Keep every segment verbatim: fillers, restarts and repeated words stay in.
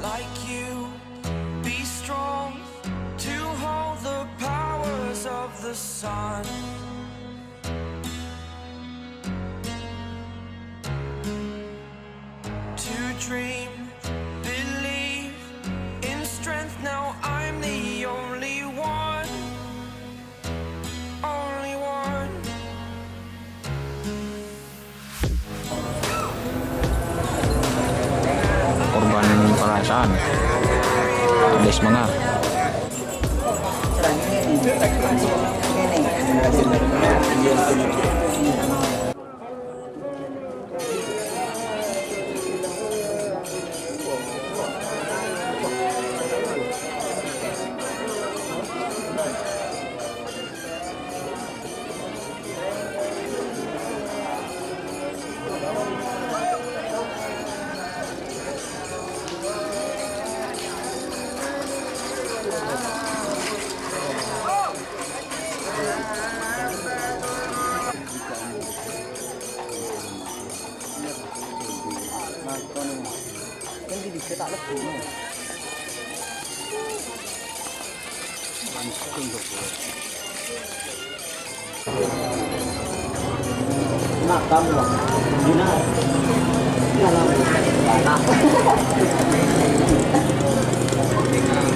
Like you, be strong to hold the powers of the sun. To dream, believe in strength. Now I'm the only one, only one. Korban perasaan. Ada semangat.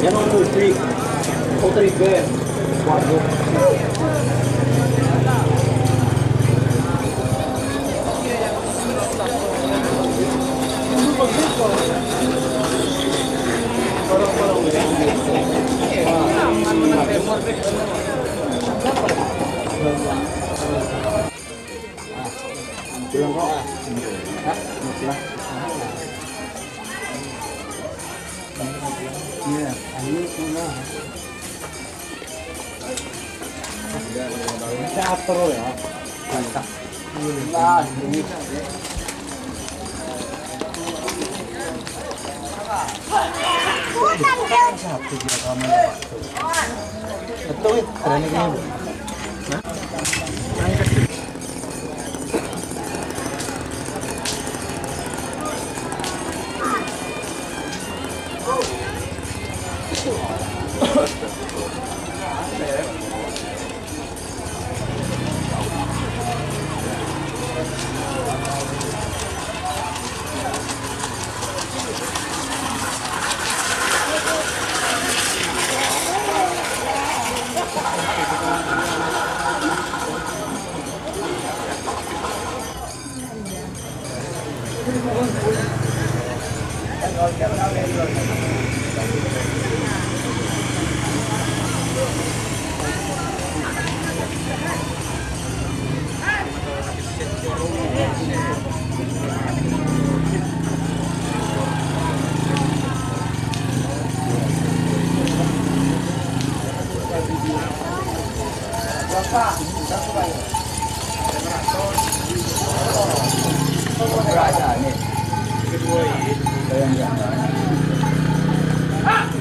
Yang mau putri, putri ke. Waduh. Iya, ayo, Teater ya. Mantap. Wah, ini. Satu dia kamu. Betul, berani kamu. Hah?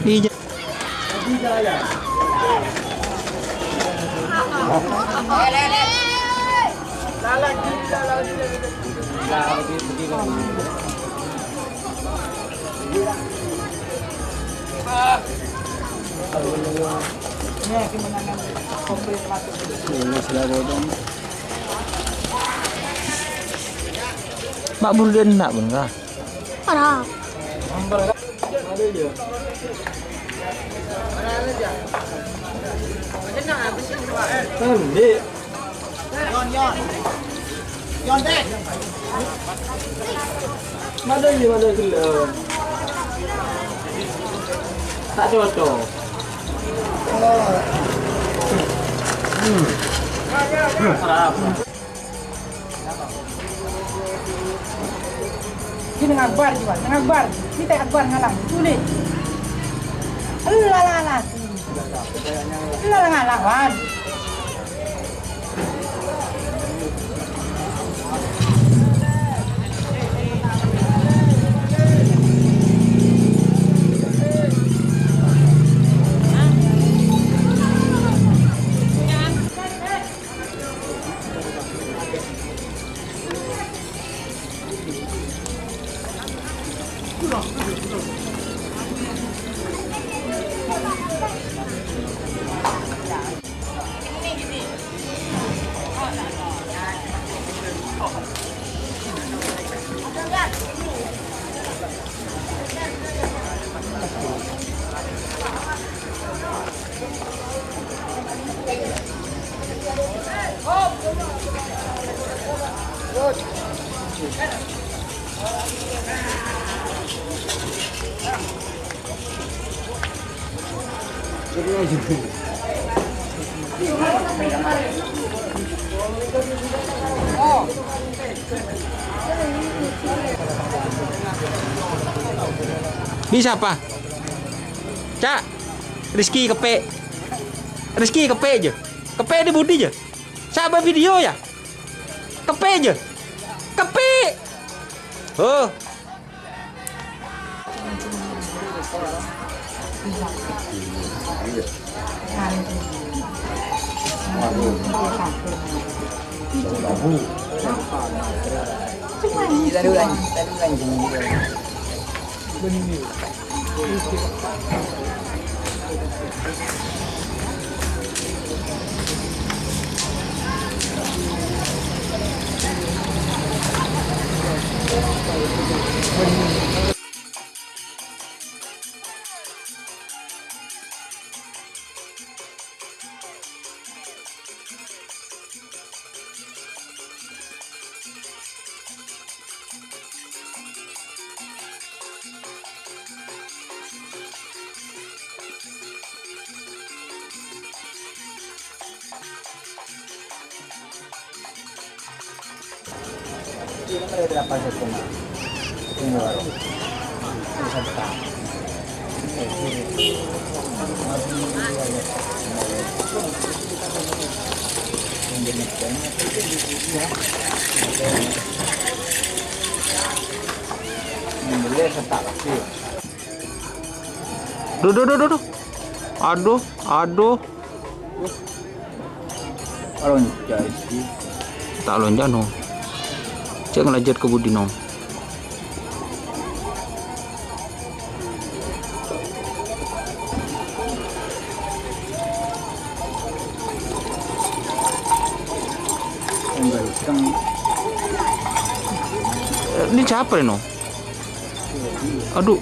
Iya. Mak buru dia enak pun kah? Ora. Tadi. Yon, Yon. Yon, Teh. Mana ini, mana gelem? Tak cocok. Hmm. Hmm. Ini nang Akbar, Jiwan. Nang Akbar. Kita Akbar ngalang. Sulit. Ella, la, la. Ella, la, ngalang, Wan. Bisa apa? Cak, Rizky kepe'. Rizky kepe' aja. Kepe' di budi aja. Sabar video ya. Kepe' aja. Kepe'. Oh. Duh, duh, duh, duh, duh. Aduh, aduh. Lonca' iki. Ta' lonca', no. Cè' ngalajat ka budi, no. Enggak, hitam. Eh, ini siapa, no? Aduh.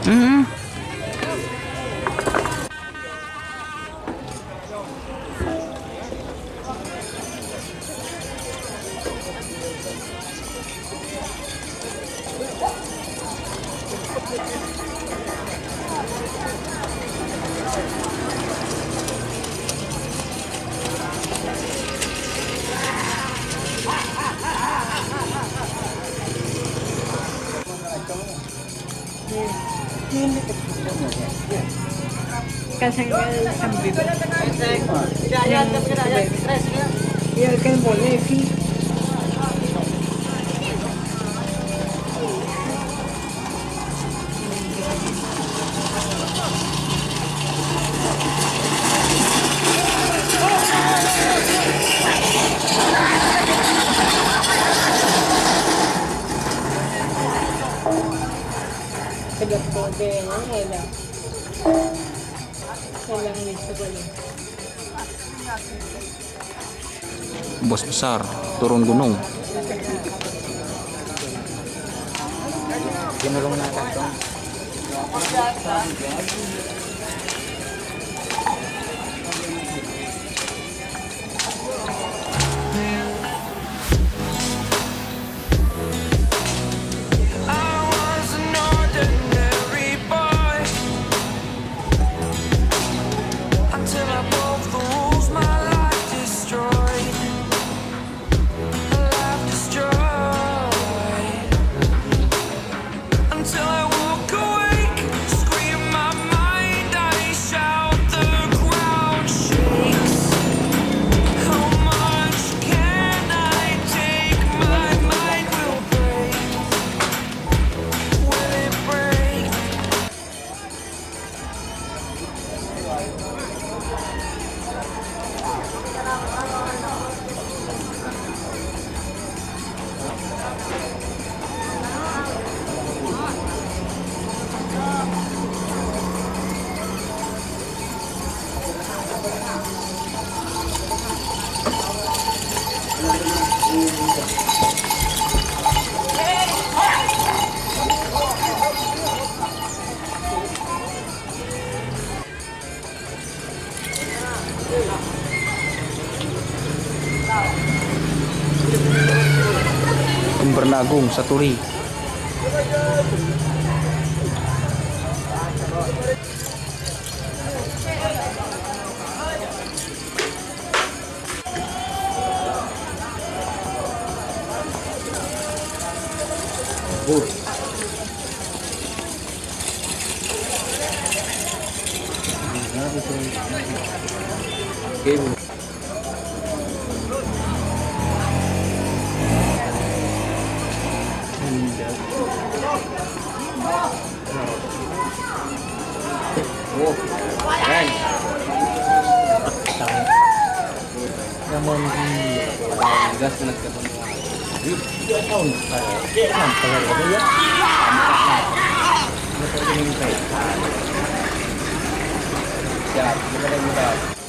Mm-mm. Kasangka sambil. Ya, kan boleh sih. Bos besar turun gunung. Jemberna Agung, Saturi. Oh, keren. Namun di gas kena ketemu. Yuk, dia tahu. Kenapa ya? Siap, kita mulai.